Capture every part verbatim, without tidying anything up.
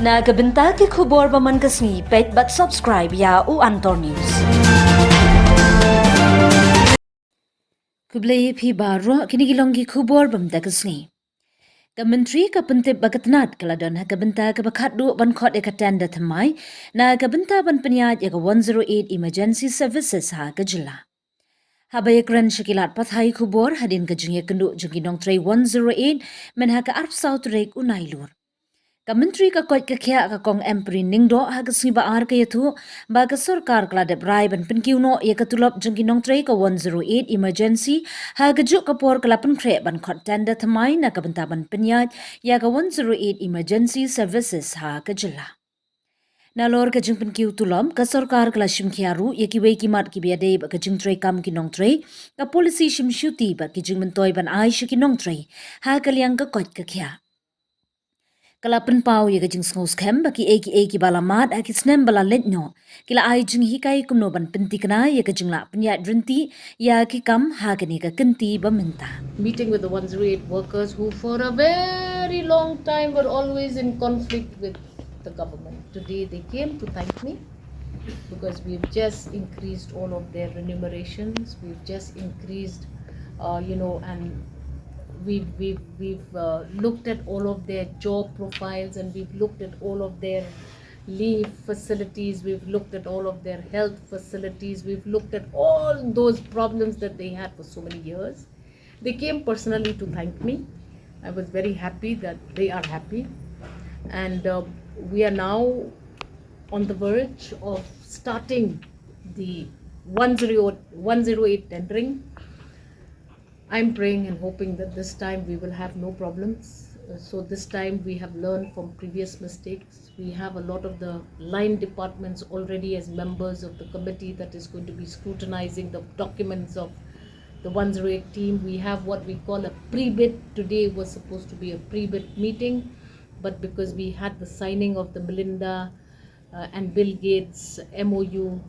Na ka bynta ki khubor ba man ka sngi, peit bad subscribe ïa u Antor News. Khublei ïa phi baroh, kine ki long ki khubor ba mynta ka sngi. Ka Myntri ka pyntip ba ka tnat ka la don ha ka bynta kaba khatduh ban khot ïa ka tender thymmai na ka bynta ban pynïaid ïa ka one zero eight Emergency Services ha ka jylla. Haba ïakren sha ki lad pathai khubor hadien ka jingïakynduh jong ki nongtrei one zero eight mynha ka arphew saw tarik u Nailur, ka Myntri ka koit ka khiah ka Kong Ampareen Lyngdoh ha ka sngi ba ar ka ïathuh ba ka sorkar ka la dep rai ban pynkiew noh ïa ka tulop jong ki nongtrei ka one zero eight Emergency, ha kajuh ka por ka la pynkhreh ban khot tender thymmai na ka bynta ban pynïaid ïa ka one zero eight Emergency Services ha ka jylla. Nalor ka jingpynkiew tulop, ka sorkar ka la shim khia ruh ïa kiwei ki mat kiba ïadei bad ka jingtrei kam ki nongtrei, ka policy shim shuti bad ki jingmyntoi ban ai sha ki nongtrei ha ka liang ka koit ka khiah. Ka la pynpaw ïa ka jingsngewskhem ba kiei kiei kiba la mad ha ki snem ba la leit noh, ki la ai jinghikai kumno ban pynthikna ïa ka jinglah pynïaid ryntih ïa ki kam ha kane ka kynti ba mynta. Meeting with the one zero eight workers who for a very long time were always in conflict with the government. Today they came to thank me because we've just increased all of their remunerations. We've just increased, uh, you know, and we've we've we've uh, looked at all of their job profiles, and we've looked at all of their leave facilities. We've looked at all of their health facilities. We've looked at all those problems that they had for so many years. They came personally to thank me. I was very happy that they are happy. And uh, we are now on the verge of starting the one zero, one zero eight tendering. I'm praying and hoping that this time we will have no problems. Uh, so this time we have learned from previous mistakes. We have a lot of the line departments already as members of the committee that is going to be scrutinizing the documents of the one zero eight team. We have what we call a pre-bid. Today was supposed to be a pre-bid meeting, but because we had the signing of the Melinda uh, and Bill Gates M O U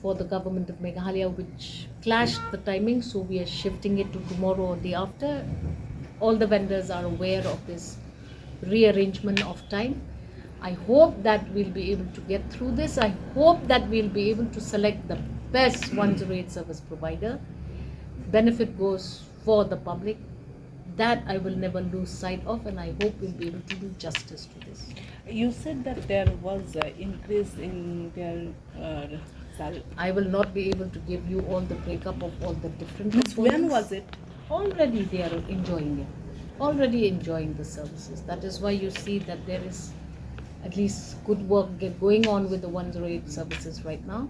for the government of Meghalaya, which clashed the timing, so we are shifting it to tomorrow or day after. All the vendors are aware of this rearrangement of time. I hope that we'll be able to get through this. I hope that we'll be able to select the best one zero eight service provider. Benefit goes for the public. That I will never lose sight of, and I hope we'll be able to do justice to this. You said that there was an increase in their uh, salary. I will not be able to give you all the breakup of all the different components. When was it? Already they are enjoying it. Already enjoying the services. That is why you see that there is at least good work get going on with the one zero eight services right now.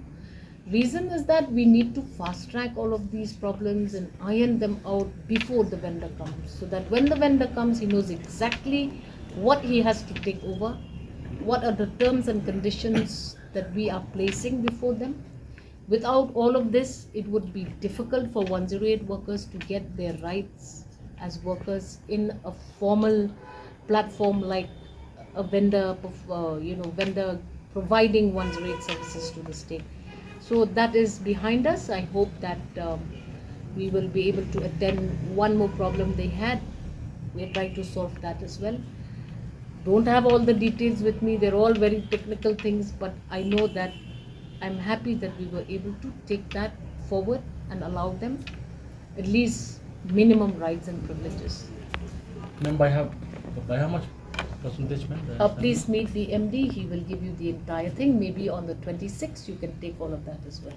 Reason is that we need to fast track all of these problems and iron them out before the vendor comes, so that when the vendor comes, he knows exactly what he has to take over, what are the terms and conditions that we are placing before them. Without all of this, it would be difficult for one zero eight workers to get their rights as workers in a formal platform like a vendor, uh, you know, vendor providing one zero eight services to the state. So that is behind us. I hope that um, we will be able to attend one more problem they had. We are trying to solve that as well. Don't have all the details with me. They're all very technical things, but I know that I'm happy that we were able to take that forward and allow them at least minimum rights and privileges. Ma'am, by how, by how much percentage, ma'am? Uh, please meet the M D. He will give you the entire thing. Maybe on the twenty-sixth, you can take all of that as well.